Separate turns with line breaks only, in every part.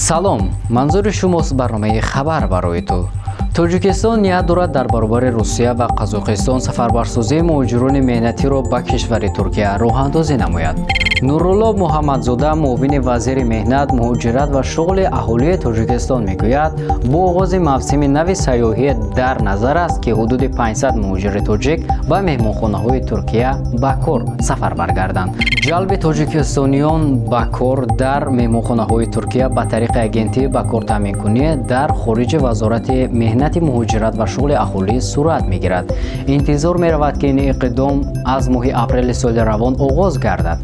Салом, манзури шумост барномаи «Хабар барои ту». Тоҷикистон ният дорад дар баробари Русия ва Қазоқистон сафарбарсозии муҳоҷирони меҳнатиро ба кишвари Туркия роҳандозӣ намояд. Нурулло Муҳаммадзода, муовини вазири меҳнат, муҳоҷират ва шуғли аҳолии Тоҷикистон, мегӯяд, бо оғози мавсими нави сайёҳӣ дар назар аст, ки ҳудуди 500 муҳоҷири тоҷик ба меҳмонхонаҳои Туркия ба кор сафар баргарданд. Ҷалби тоҷикистониён ба кор дар меҳмонхонаҳои Туркия ба тариқи агентии ба кор таъминкунӣ дар хориҷи Вазорати меҳнати, муҳоҷират ва шуғли аҳолӣ сурат мегирад. Интизор меравад, ки ин иқдом аз моҳи апрели соли равон оғоз гардад.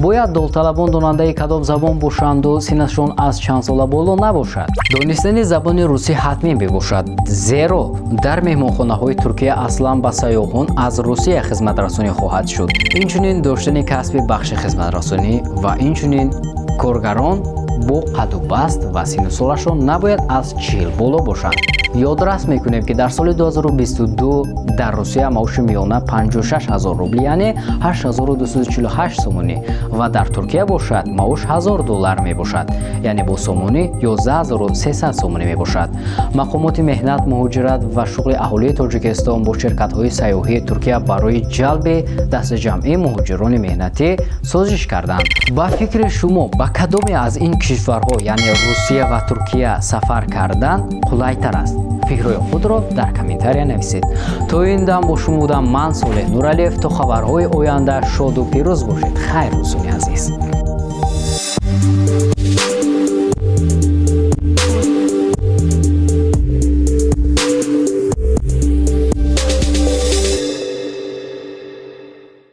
Бояд довталабон донандаи кадом забон бошанду синнашон аз чанд сола боло набошад. Донистани забони русӣ ҳатмӣ мебошад, зеро дар меҳмонхонаҳои Туркия аслан ба сайёҳон аз Русия хизматрасонӣ хоҳад шуд. Инчунин доштани касби бахши хизматрасонӣ ва инчунин коргарон бо қаду баст ва синну солашон набояд аз 40 боло бошанд. Ёдрас мекунем, ки дар соли 2022 дар Русия маоши миёна 56 ҳазор рубл, яъне 8248 сомонӣ, ва дар Туркия бошад, маош 1000 доллар мебошад, яъне бо сомонӣ 11300 сомонӣ мебошад. Мақомоти меҳнат, муҳоҷират ва шуғли аҳолии Тоҷикистон бо ширкатҳои сайёҳии Туркия барои ҷалби дастаҷамъии муҳоҷирони меҳнатӣ созиш карданд. Ба фикри шумо, ба кадоме аз ин кишварҳо, яъне Русия ва Туркия, сафар кардан қулайтар аст? Фикрҳои худро дар комментария нависед. То ин дам бо шумо будам ман, Солеҳ Нуралиев. То хабарҳои оянда шоду пирӯз бошед. Хайр, дӯстони азиз.